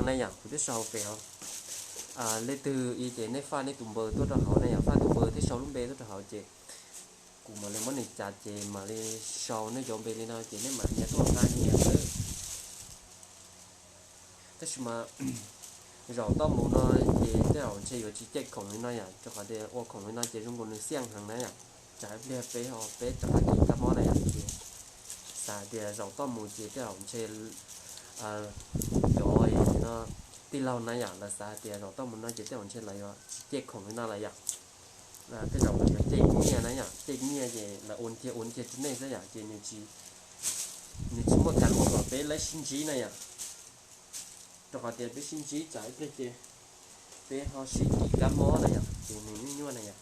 na yom, kuv twb sau hauv pem hauv. Leej twg ib ces nej faj nej tus npawb tuaj rau hauv na yom, faj tus npawb thiab sau lub npe tuaj rau hauv ces kuv mam li muab nws cas ces mam li sau nej cov npe li no ces nej mam nyias tuaj nqa nyias xwb. Tab sis mas zaum toj mus no ces tej zaum ntshe yuav tsis cem khoom li no yom, rau qhov tias ua khoom li no ces zoo nkaus nws xiaj heev na yom. Tsam ib pliag peb ho peb rov qab kis kab mob na yom, ces xav tias zaum toj mus ces tej zaum ntshe cov no tij laug na yom, lawv xav tias zaum toj mus no ces tej zaum ntshe lawv yuav tsis cem khoom li no lawm yom. Tej zaum lawv yuav cem nyiaj na yom, cem nyiaj ces lawv ua kiag ua kiag rau nej xwb yom, ces nws tsis muaj kas ua kom peb lawv sib ntsib na yom. Rau qhov tias peb sib ntsib tsam ib pliag ces peb ho sib kis kab mob na yom, ces nws nyuaj nyuaj na yom.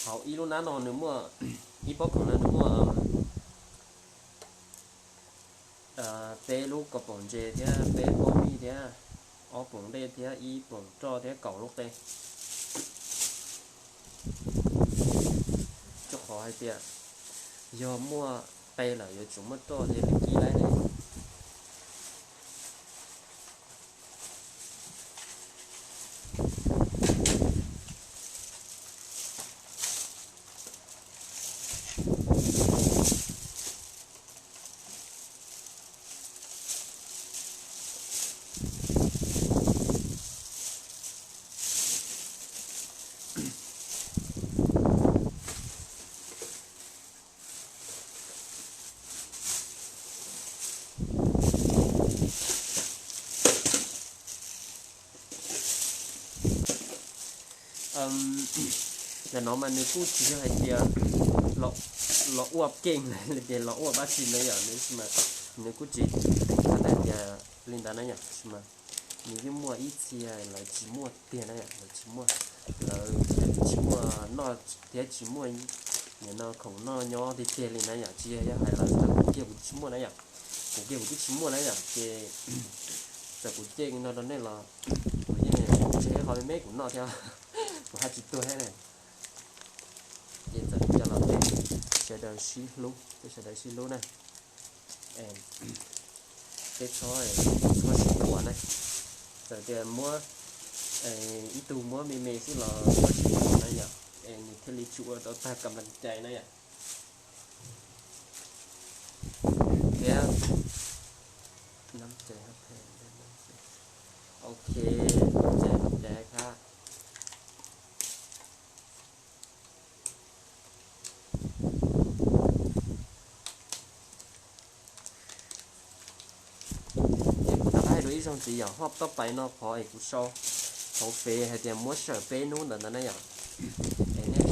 Hauv ib lub hnab no nws muaj, ib pob khoom no nws muaj peb lub kaus poom ntses thiab peb pob mij thiab ob poom dej thiab ib poom roj thiab kaum lub qe. Rau qhov hais tias yog muaj qe lawm yuav tsum muaj roj thiab lwm kib laib ne. Ntawm no mas nws kuj tsis yog hais tias los ua keej los tias los ua pab tsi na yom, nws kuj tsis hais tias li ntawd na yom, tab sis mas nws yeej muaj ib txhia lawv tsis muaj tiag na yom, lawv tsis muaj, lawv tsis muaj noj thiab tsis muaj nim no khoom noj nyob tiag tiag li na yom, tsis yog hais lawv, kuv kiag kuv tsis muaj na yom, kuv kiag kuv twb tsis muaj na yom, ces txawm kuv cem no rau nej los kuv yeej tseg qhov me me kuv noj thiab, kuv haj tsis tuag thiab na. Ces txawm coj los peb sawv daws sib hlub, peb sawv daws sib hlub na. Peb txhob, txhob sib thuam na. Txawm tias muab ib tug muab me me xwb los txhob sib thuam na yom, es nws thiaj li tsis ua rau tag kam las cai na yom. Thiab, ok, ces cai hab. Ces kuv rov qab hais dua ib zaug ntxiv yom, hov toj pais no qhov es kuv sau hauv fev hais tias muab sawm peb hnub ntawd ntag na yom. Es nej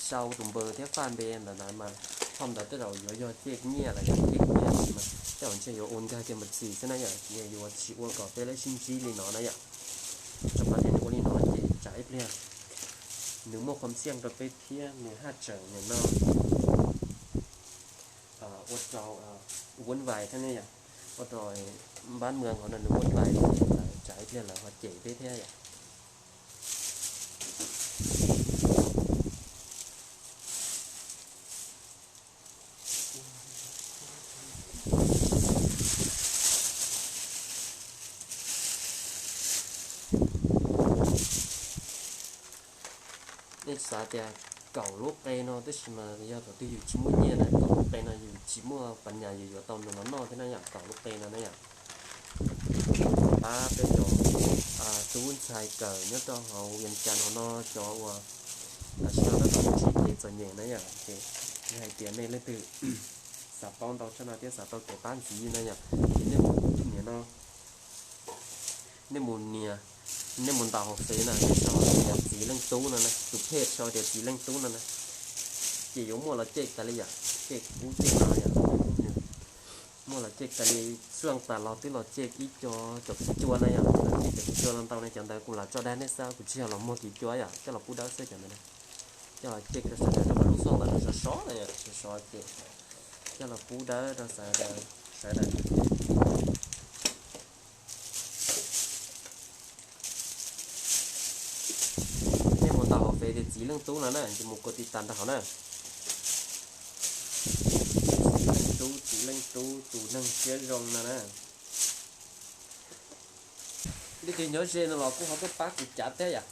sau tus npawg thiab faj npe ntawd ntawd mas, hov ntawd tej zaum yuav yog cem nyiaj los yog cem nyiaj mas tej zaum ntshe yuav ua nkag kiag mus txim xwb na yom, nws yuav tsis ua kom peb lawv sib ntsib li no na yom. Rau qhov tias nws ua li no ces tsam ib pliag nws muaj qhov xiaj rau peb thiab nws haj tseem nim no ua rau vuv vais thiab ne yom, ua rau npab mws hov no nws vuv vais li ces lawv tsam ib pliag lawv ho cem peb thiab yom. Nej xav tias kaum lub qe no tab sis mas yog thaum twg yus tsis muaj nyiaj na, kaum lub qe no yus tsis muaj pas nyas yus yuav tau nws los noj thiab na yom, kaum lub qe no na yom. Pab peb cov tub ntxhais kawm nyob rau hauv Vias Cas hauv no, cov uas sib nrog tab tom tsim kev txom nyem na yom, ces yog hais tias nej leej twg xav paub ntau tshaj no thiab xav tau kev pab ntxiv na yom, ces nej mus nias no, nej mus nias, nej mus ntaus hauv fev na, sau tias Txiv Leej Tub no na, tus phej sau tias Txiv Leej Tub no na, ces yuav muaj los cem tas li yom, cem ub cem no yom. Muaj los cem tas li, xuaj tas los twb los cem ib co cov kub cua na yom, los cem cov kub cua los ntau na, cov ntawd kuv lam tso dag nej xwb, kuv tsis yog los muag kev cua yom, coj los pub dawb xwb cov ntawd na. Coj los cem rau sawv daws rau qhov lub xuaj ntawd nws sov sov na yom, sov sov ces coj los pub dawb rau sawv daws, sawv daws. Nej mus ntaus hauv fev tias Txiv Leej Tub no na, ces mus kos tiv tas nrog hauv na. Leej Tub tus neeg siab zoo no na. Leej twg nyob ze no los kuj ho tuaj pab kuv cav thiab yom.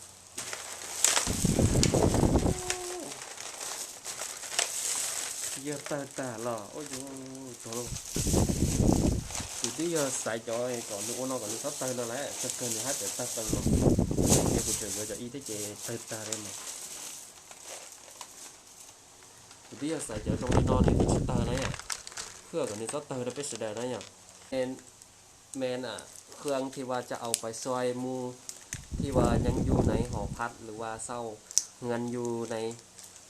Yog tawg tag los ua, kuv twb yog xaiv cov kom nws ua no kom nws txhob tawg no lawm, txog kawg nws haj tseem tawg tau los. Ces kuv tseem yuav cov ib thiab ces tawg tag li mas. Kuv twb yog xaiv cov zoo li no nws twb tsis tawg na yom. Phwj kom nws txhob tawg rau peb sawv daws na yom. Nên, nên à, Khương thìว่าจะเอาไปซ่อยหมู่ที่ว่ายังอยู่ในหอพักหรือว่าเช่าเฮือนอยู่ใน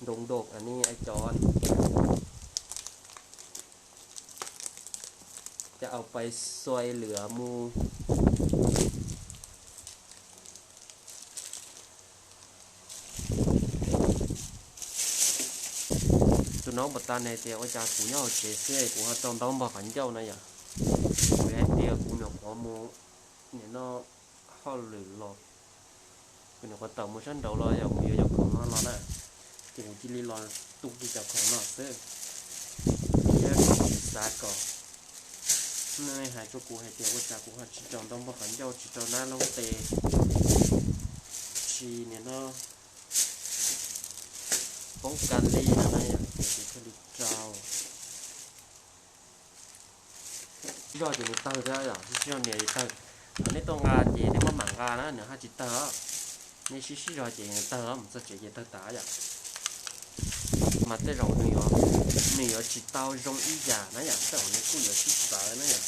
ดงดกอันนี้ไอ้จอน จะเอาไปซ่อยเหลือหมู่ Tus no pas tas ne tias ua cas kuv nyob hauv tsev xwb kuv ho rau ntaub npog qhov ncauj na yom. Kuv hais tias kuv nyuam qhuav mus nim no hauj lwm los, kuv nyuam qhuav tawm mus sab nraud los yog kuv yuav yog khoom no los na, ces kuv cia li los tu kiag cov khoom no xwb. Thiab kuv tsis xav kom nej hais rau kuv hais tias ua cas kuv ho tsis rau ntaub npog qhov ncauj, tsis rau nab loob tes, tsis nim no poob kas li no na yom, ces kuv thiaj li rau. Sib zog ces nws tawg thiab yom, sib sib zog nws tawg. Nej tuaj nqa ces nej muab mam nqa na, nws haj tsis tawg. Nej sib sib zog ces nws tawg, mus txog tsev ces tawg tas yom. Mas tej zaum nws yuav, nws yuav tsis tau zoo ib yam na yom, tej zaum nws kuj yuav sib txawv na yom.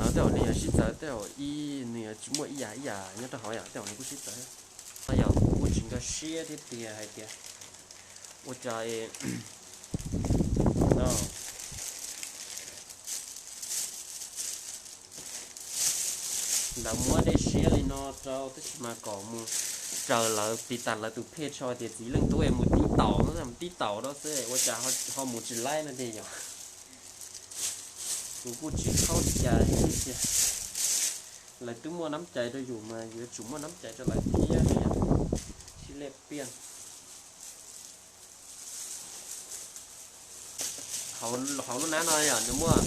Tej zaum nws yuav sib txawv, tej zaum ib nws yuav tsis muaj ib yam ib yam nyob rau hauv yom, tej zaum nws kuj sib txawv. Yog kuv kuj tsis nkag siab thiab tiag hais tias ua cas no lawv muab dej siab li no rau tab sis mas kom mus raws lawv tiv tas lawv tus phej tso tias txiv leej tub es mus tib taum, mus tib taum rau xwb ua cas ho mus tsis laib no tiag yom. Kuv kuj tsis khaub li cas li thiab tiag. Lawv twb muaj nab cai rau yus mas yuav tsum muaj nab cai rau lawv thiab no yom. Sib lej piaj. Hauv lub nab no yom, nws muaj,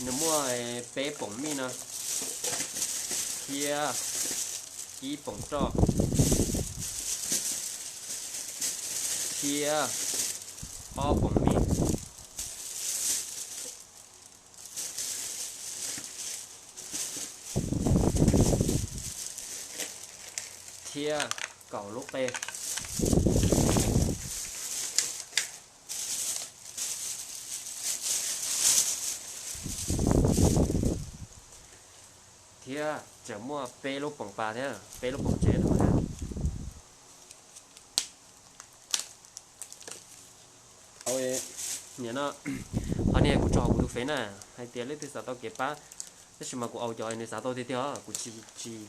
nws muaj peb poom mij no, thiab ib poom roj, thiab ob poom mij, thiab kaum lub qe, thiab tseem muaj peb lub poom pas thiab peb lub poom tsev no thiab. Niam no, qhov niag kuv tso hauv kuv tus fev na, hais tias leej twg xav tau kev pab, tab sis mas kuv au cov nws xav tau tiag tiag, kuv tsis, tsis,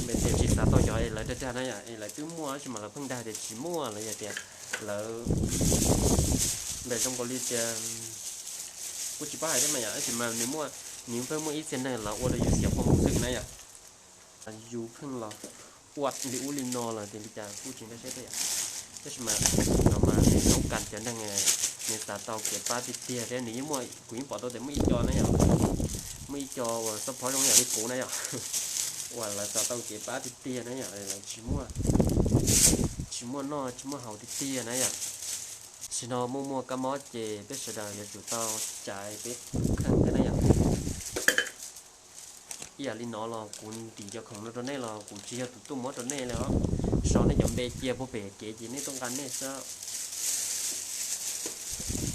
tias tsis xav tau cov lawv dag dag na yom, es lawv twb muaj tab sis mas lawv pheej dag tias tsis muaj los yog tias lawv npam zoo nkaus li tias kuj tsis paub hais thiab mas yom, tab sis mas nws muaj, nws pheej muaj ib txhia neeg los ua rau yus xiam phooj ywg na yom. Yus pheej los ua li ub li no los tias li cas kuj tsis nkag siab thiab yom. Tab sis mas no mas nws toob kas cov neeg nws xav tau kev pab tiag tiag thiab nws yeej muaj, kuv yeej pom tau tias muaj ib co na yom, muaj ib co uas xab phob zoo yam li kuv na yom, uas lawv xav tau kev pab tiag tiag na yom, lawv tsis muaj, tsis muaj noj tsis muaj haus tiag tiag na yom. Tam sim no muaj muaj kab mob ces peb sawv daws yuav tsum tau caiv peb tus kheej thiab na yom. Ib yam li no los kuv ntim cov khoom no rau nej los kuv tsis yog tus tuaj muab rau nej li os. Sau nej cov npe cia puag pem kev ces nej tuaj nqa nej xwb.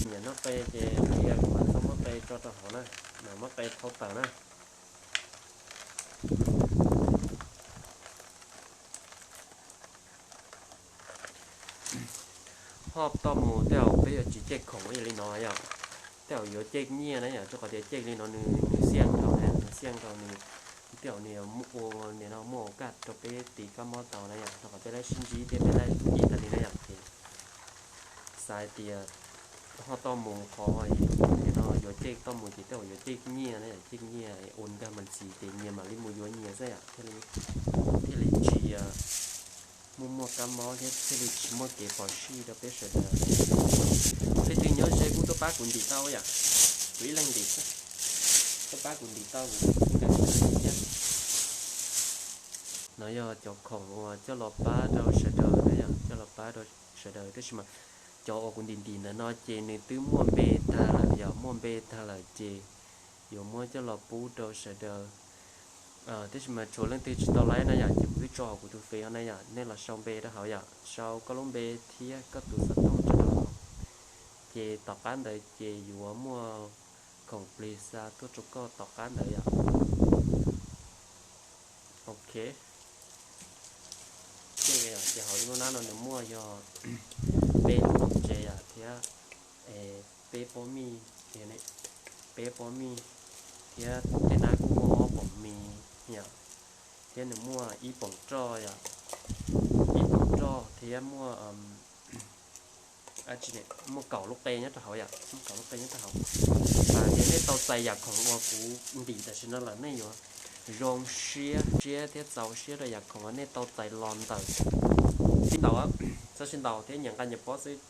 Niam noj qe ces qhia kuv mam txhob muab qe tso rau hauv na, mam muab qe thau tawm na. Hoj toj mus tej zaum peb yuav tsis ceg khoom ib yam li no yom. Tej zaum yuav ceg nyiaj na yom, rau qhov tias ceg li no nws, nws xiaj nkaus na, nws xiaj nkaus nws, tej zaum nws ua, nws no muaj ua kaj rau peb tiv kab mob tau na yom, rau qhov peb laib sib ntsib thiab peb laib tus kij tas li na yom. Ces xav hais tias hoj toj mus qhov no yuav ceg toj mus ces tej zaum yuav ceg nyiaj na yom, ceg nyiaj ua nkag mas ntxis ces nyias mam li mus yuav nyias xwb yom, thiaj li tsis muaj muaj kab mob thiab thiaj li tsis muaj kev phom sij rau peb sawv daws. Leej twg nyob ze kuj tuaj pab kuv Kuv ntim tau yom, kuv ib leeg ntim xwb, koj pab kuv ntim tau kuv thiaj nqa thiab. No yog cov khoom uas coj los pab rau sawv daws na yom, coj los pab rau sawv daws, tab sis mas cov uas kuv ntim ntim ntawm no ces nws twb muaj npe tag lawm yom, muaj npe tag lawm ces yuav muab coj los pub rau sawv daws. Tab sis mas tshuav leej twg tsis tau laib na yom, ces kuv twb tso hauv kuv tus fev na yom, nej los sau npe rau hauv yom, sau koj lub npe thiab koj tus xov tooj rau hauv. Ces tom qab ntawd ces yuav muaj khoom plig xa tuaj rau koj tom qab ntawd yom. Ok, ces hauv lub nab no nws muaj yog peb lub poom tsev yom, thiab peb pob mij, peb pob mij, thiab tej nab kuj muaj ob poom mis yom, thiab nws muaj ib poom roj yom, ib poom roj thiab muaj muaj kaum lub qe nyob rau hauv yom, muaj kaum lub qe nyob rau hauv. Mas yog nej tau txais yam khoom uas kuv ntim tam sim no lawm nej yuav zoo siab, siab thiab txaus siab rau yam khoom uas nej tau txais los ntawm sib ntaus, txhob sib ntaus thiab nyias nqa nyias pob xwb,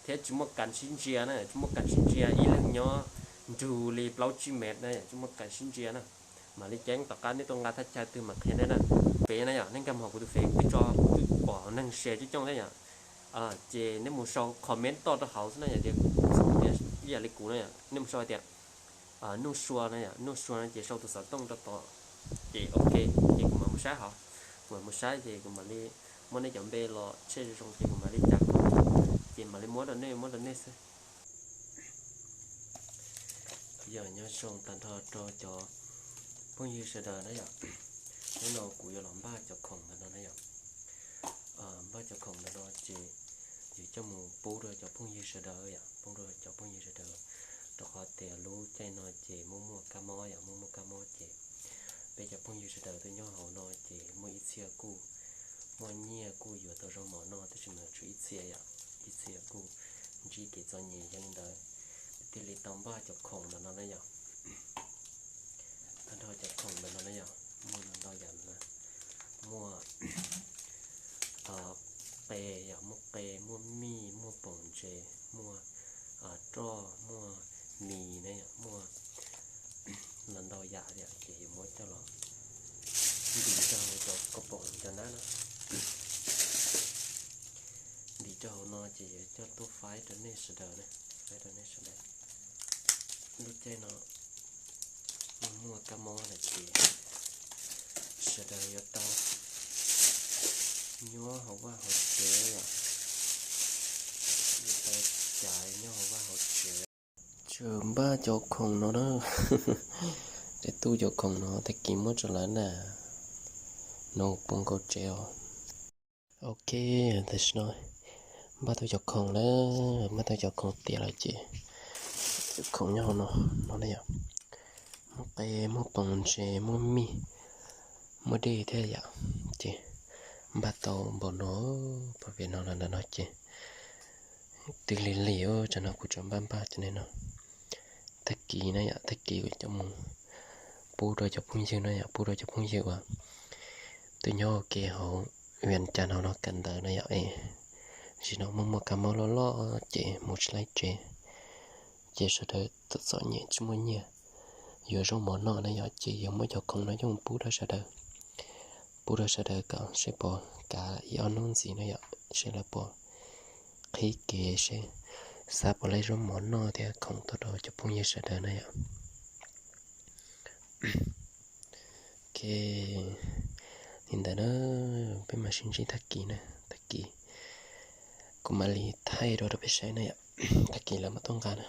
thiab tsis muaj kas sib ntsia na, tsis muaj kas sib ntsia, ib leeg nyob nrug li plaub tsib mev na, tsis muaj kas sib ntsia na. Mam li ceeb tom qab nej tuaj nqa thaj chaw twg mam qhia nej na. Peb na yom, nej nkag mus hauv kuv tus fev twb tso, twb pom neeg share coob coob thiab yom. Ces nej mus sau comment toj rau hauv xwb na yom, tias ib yam li kuv na yom, nej mus sau tias Nuj Sua na yom, Nuj Sua no ces sau tus xov tooj rau tod. Ces ok, ces kuv mam mus saib hauv, kuv mam mus saib ces kuv mam li muab nej cov npe los tseg zoo zoo ces kuv mam li cas, ces mam li muab rau nej, muab rau nej xwb. Yog nyob zoo tag nrho rau cov phooj ywg sawv daws na yom. Hnub no kuv yuav los npaj cov khoom ntawm no na yom. Npaj cov khoom ntawm no ces yuav coj mus pub rau cov phooj ywg sawv daws yom, pub rau cov phooj ywg sawv daws, rau qhov tias lub caij no ces muaj muaj kab mob yom, muaj muaj kab mob ces peb cov phooj ywg sawv daws tuaj nyob hauv no ces muaj ib txhia kuj muaj nyiaj kuj yuav tau zaub mov noj, tab sis mas tshuav ib txhia yom, ib txhia kuj ntsib kev txom nyem, yog li ntawd thiaj li tau npaj cov khoom ntawm no na yom. Tag nrho cov khoom ntawm no na yom, muaj ntau yam na, muaj qe yom, muaj qe, muaj mij, muaj poom ntses, muaj roj, muaj mis na yom, muaj los ntau yam thiab ces yuav muab coj los ntim rau hauv cov kaus poom cov nab na. Ntim rau hauv no ces yuav coj tuaj faib rau nej sawv daws na, faib rau nej sawv daws. Lub caij no muaj muaj kab mob lawm ces sawv daws yuav tau nyob hauv vaj hauv tsev yom, yuav tau caiv nyob hauv vaj hauv tsev. Tseem npaj cov khoom no na, tej tub cov khoom no tag kis muab rau lawv na, no poob nkaus tsev os. Ok, tam sim no npaj tau cov khoom lawm, npaj tau cov khoom tiav lawm ces cov khoom nyob hauv no, no na yom, muaj qe, muaj poom ntses, muaj mij, muaj dej thiab yom, ces npaj tau npaum no, pab pem no los ntawm no ces twb lig lig, tsam no kuv tseem npaj npaj cov no. Tag kis na yom, tag kis kuv coj mus pub rau cov phooj ywg na yom, pub rau cov phooj ywg uas twb nyob ua ke hauv Vias Cas no no kawm ntawv na yom, es tam sim no muaj muaj kab mob loj loj ces mus tsis laib tsev, ces sawv daws txom txom nyem tsis muaj nyiaj yuav zaub mov noj na yom, ces yuav muab cov khoom no coj mus pub rau sawv daws, pub rau sawv daws kom seb puas kav ib ob hnub ntxiv na yom, seb lawv puas qhib kev, seb xav puas laib zaub mov noj thiab khoom tuaj rau cov phooj ywg sawv daws na yom. Ok, li ntawd na, peb mam sib ntsib tag kis na, tag kis kuv mam li thaij dua rau peb saib na yom, tag kis lawv mam tuaj nqa na.